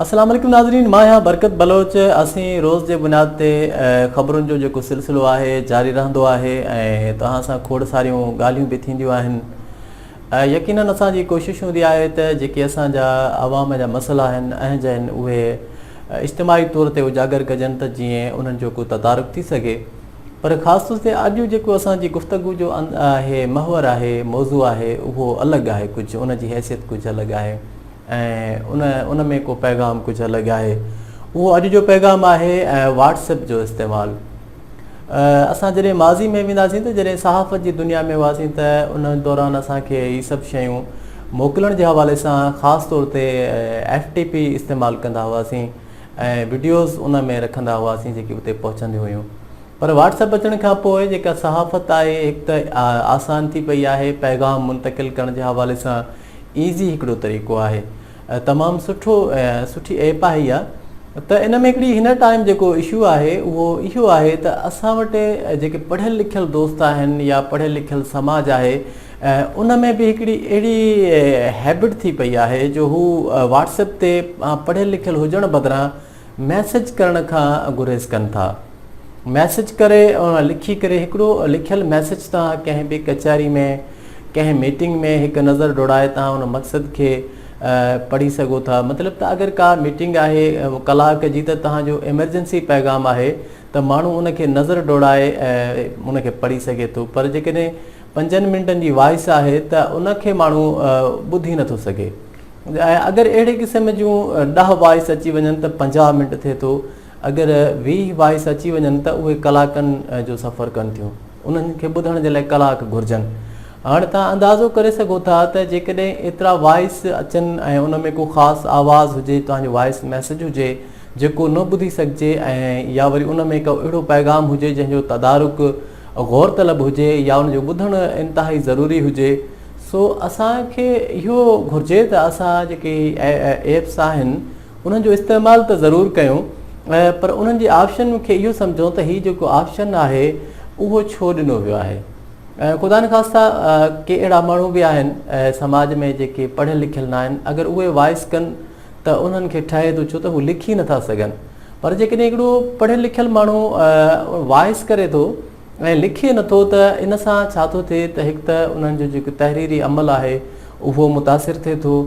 السلام عليڪم ناظرين مان آهيان برڪت بلوچ اسين روز جي بنياد تي خبرن جو جيڪو سلسلو آهي جاري رهندو آهي ۽ توهان سان کوڙ ساريون ڳالهيون به ٿينديون آهن يقينن اسان جي ڪوشش هوندي آهي ته جيڪي اسان جا عوام جا مسئلا آهن اهنج آهن اهي اجتماعي طور تي اجاگر ڪجن ته جيئن انهن جو ڪو تدارڪ ٿي سگهي پر خاص طور تي اڄ جيڪو اسان جي گفتگو جو آهي محور آهي موضوع آهي اهو الڳ آهي ڪجهه ان جي حيثيت ڪجهه الڳ آهي ۽ ان ان ۾ ڪو پيغام ڪجهه الڳ آهي اهو اڄ جو پيغام آهي واٽس ايپ جو استعمال اسان جڏهن ماضي ۾ وينداسين ته جڏهن صحافت جي دنيا ۾ هئاسين ته ان دوران اسان کي هي سڀ شيون موڪلڻ جي حوالي سان خاص طور تي ايف ٽي پي استعمال ڪندا هئاسين ۽ وڊيوز ان ۾ رکندا هئاسين جيڪي اتي پهچنديون هيون پر واٽس ايپ اچڻ کان پوء جيڪا صحافت آهي هڪ ته آسان ٿي پئي آهي پيغام منتقل ڪرڻ جي حوالي سان ايزي هڪڙو طريقو آهي تمام سٺو سٺي ايپ آهي اها ته ان ۾ هڪڙي هن ٽائيم جيڪو اشو آهي اهو اهو آهي ته اسان وٽ جيڪي پڙهيل لکيل دوست آهن يا پڙهيل لکيل سماج آهي ان ۾ به هڪڙي اهڙي هيبٽ ٿي پئي آهي جو هو واٽس ايپ تي پڙهيل لکيل هجڻ بدران ميسج ڪرڻ کان گريز ڪن ٿا ميسج ڪري لکي ڪري هڪڙو لکيل ميسج توهان ڪنهن به ڪچهري ۾ ڪنهن ميٽنگ ۾ هڪ نظر ڊوڙائي توهان ان مقصد کي پڙهي سگهو ٿا مطلب ته اگر ڪا ميٽنگ آهي ڪلاڪ جي ته توهان جو ايمرجنسي پيغام آهي ته ماڻهو ان کي نظر ڊوڙائي ان کي پڙهي سگهي ٿو پر جيڪڏهن پنجن منٽن جي وائس آهي ته ان کي ماڻهو ٻڌي نٿو سگهي ۽ اگر اهڙي قسم جون ڏهه وائس اچي وڃن ته 50 منٽ ٿئي ٿو اگر 20 وائس اچي وڃن ته اهي ڪلاڪن جو سفر ڪن ٿيون انهن کي ٻڌڻ جي لاء ڪلاڪ گهرجن هاڻي توهان اندازو ڪري سگهو ٿا ته جيڪڏهن ايترا وائس اچن ۽ ان ۾ ڪو خاص آواز هجي توهان جو وائس ميسج هجي جيڪو نه ٻڌي سگهجي ۽ يا وري ان ۾ ڪو اهڙو پيغام هجي جنهن جو تدارڪ غور طلب هجي يا ان جو ٻڌڻ انتهائي ضروري هجي سو اسان کي اهو گهرجي ته اسان جيڪي ايپس آهن انهن جو استعمال ته ضرور ڪيون پر انهن جي آپشن کي اهو سمجهون ته هي جيڪو آپشن آهي اهو ڇو ڏنو ويو آهي ۽ خدا نخواسته ڪي اهڙا ماڻهو به آهن سماج ۾ جيڪي پڙهيل لکيل نه آهن اگر اهي وائس ڪن ته انهن کي ٺهي ٿو ڇو ته هو لکي نٿا سگهن پر جيڪڏهن هڪڙو پڙهيل لکيل ماڻهو وائس ڪري ٿو ۽ لکي نه ٿو ته ان سان ڇا ٿو ٿئي ته هڪ ته انهن جو جيڪو تحريري عمل آهي اهو متاثر ٿئي ٿو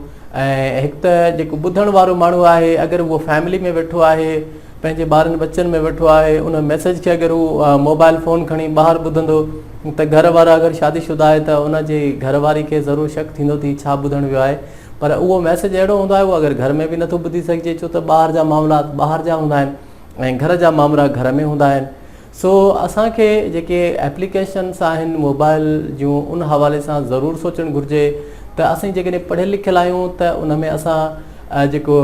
۽ هڪ ته جيڪو ٻڌڻ وارو ماڻهو آهي اگر اهو فيملي ۾ ويٺو آهي پنهنجي ٻارن ٻچن ۾ ويٺو آهي ان ميسج کي اگر هو موبائل فون کڻي ٻاهر ٻڌندو ته گهر وارا اگر شادي شده آهي ته ان جي گهر واري کي ضرور شڪ ٿيندو ته هي ڇا ٻڌڻ ويو آهي پر اهو ميسج اهڙو هوندو آهي اهو اگر گهر ۾ به نٿو ٻڌي سگهجي ڇو ته ٻاهر جا معاملات ٻاهر جا هوندا آهن ۽ گهر جا مامرا گهر ۾ هوندا آهن سو اسان کي جيڪي ايپليڪيشنس آهن موبائل جون ان حوالي سان ضرور سوچڻ گهرجي ته اسين جيڪڏهن پڙهيل لکيل آهيون ته ان ۾ اسان جيڪو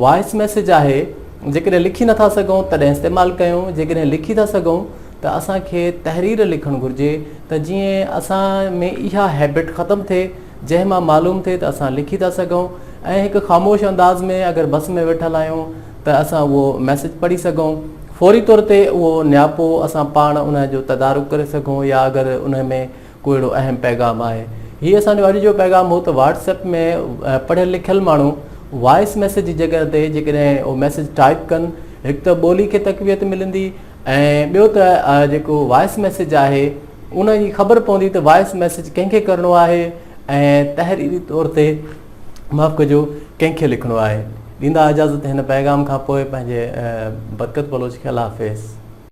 وائس ميسج آهي جيڪڏهن لکي نٿا سگهون تڏهن استعمال ڪيون جيڪڏهن لکي ٿا سگهون ته اسان کي تحرير لکڻ گهرجي ته جيئن اسان ۾ اها هيبٽ ختم ٿئي جنهن مان معلوم ٿئي ته اسان لکي ٿا سگهون ۽ هڪ خاموش انداز ۾ اگر بس ۾ ويٺل آهيون ته اسان اهو ميسيج پڙهي سگهون فوري طور تي اهو نياپو اسان پاڻ ان جو تدارڪ ڪري سگهون يا اگر ان ۾ ڪو اهڙو اهم پيغام آهي هي اسان جو اڄ جو پيغام هو ته واٽس ايپ ۾ پڙهيل لکيل ماڻهو وائس ميسيج جي جڳهه تي جيڪڏهن اهو ميسيج ٽائپ ڪن هڪ ته ٻولي کي تقويت ملندي ۽ ٻيو ته جيڪو وائس ميسيج آهي ان جي خبر پوندي ته وائس ميسيج ڪنهن کي ڪرڻو آهي ۽ تحريري طور تي معاف ڪجو ڪنهن کي لکڻو آهي. ڏيندا اجازت هن پيغام کان پوء پنهنجي برڪت بلوچ کي الله حافظ.